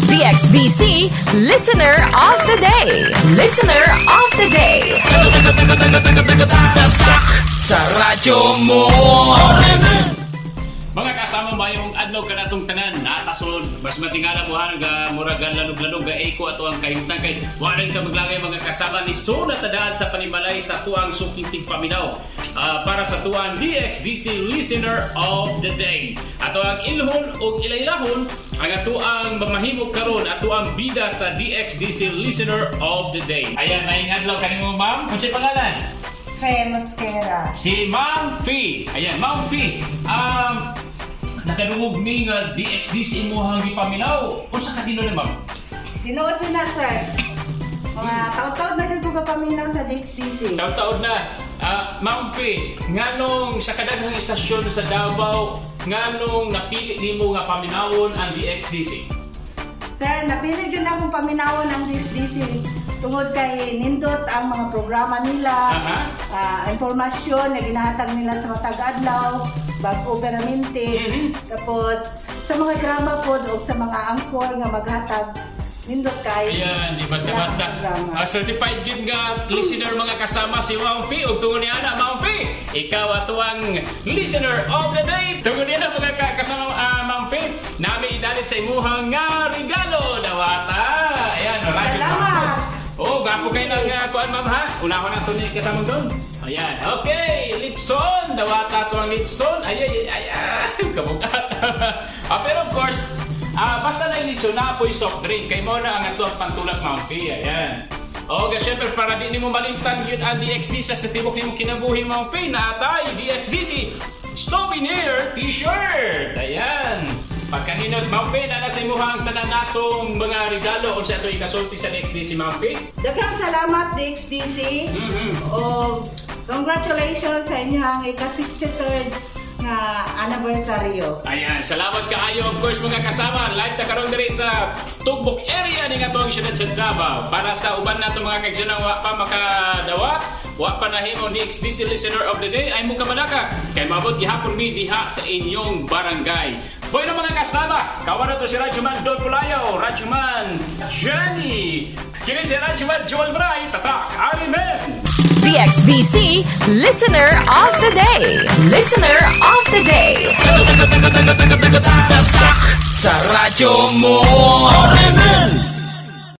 DXDC Listener of the Day. Listener of the Day. Sa radyo mo. Mga kasama, mayong adlaw kanatong tanan natasulod. Mas matingala mo ga murag lanog-lanog ga echo ato ang kahimtang kay wala ta maglangay, mga kasama, ni so natadaan sa panimalay sa tuang suking tigpaminaw para sa tuang DXDC Listener of the Day. Ato ang ilhon ug ilaylahon ang ato ang mamahimo karon, ato ang bida sa DXDC Listener of the Day. Ayan, maayong adlaw kanimo, ma'am. Unsay pangalan? Fe Mosquera. Si Ma'am Fee. Ayan, Ma'am Fee. Nakadungog mi nga DXDC imuhang gipaminaw. Unsa ka tinuod, ma'am? Tinuod yun na, sir. Mga taon-taon na gyud ko kapaminaw sa DXDC. Taon-taon na. Ma'am Fee, nganong sa kadaghang istasyon sa Davao, nganong napili nimo nga paminawon ang DXDC? Sir, napili yun akong paminawon ang DXDC tungod kay nindot ang mga programa nila, impormasyon na ginahatag nila sa matag adlaw, bag-o peramente. Tapos sa mga drama pod o sa mga angkor nga maghatag, nindot kay. Ayan, di basta-basta. Drama. Certified gyud nga listener, mga kasama, si Ma'am Fee. Ug tungod ni ana, Ma'am Fee, ikaw ato ang Listener of the Day. Tungod ni ana, mga kasama, Ma'am Fee, nami idalit sa imuha nga regalo, dawata. Ayan, radyo. Salamat! Oh, gapo kay nang kuan, ma'am, ha. Una ko na to ni kasama doon. Ayan. Okay, litson. Dawata to ang litson. Ay ay ay ay. Kabugat. Pero of course, basta na yung litson na po'y soft drink. Kay mo na ang ato ang pantulak, Ma'am Fee. Ayan. Okay, syempre para di nimo malimtan yun ang DXDC sa tibok nimo kinabuhi, Ma'am Fee, naatay DXDC souvenir t-shirt. Ayan. Pagkaninot, Ma'am Fee, na nasa imuhang tanan natong mga regalo o sa ato ikasulti sa DXDC, Ma'am Fee. Daghang salamat, DXDC. O congratulations sa inyong ika-63rd nga anniversary. Ayan, salamat kaayo, of course, mga kasama. Live ta karon diri sa Tugbok area ni nga tuang syudad sa Davao. Para sa uban nato mga kaigsuonan wa pa makadawat, wa pa nahimo DXDC Listener of the Day, ay mo kamanaka kay maabot gihapon mi diha sa inyong barangay. Bueno, mga kasama, kawan na to si Radyoman Don Pulayo, Radyoman Jenny. Kini si Radyoman Joel Bray, tatak, Arimen! DXDC Listener of the Day. Listener of the Day. Sa radyo mo. RMN.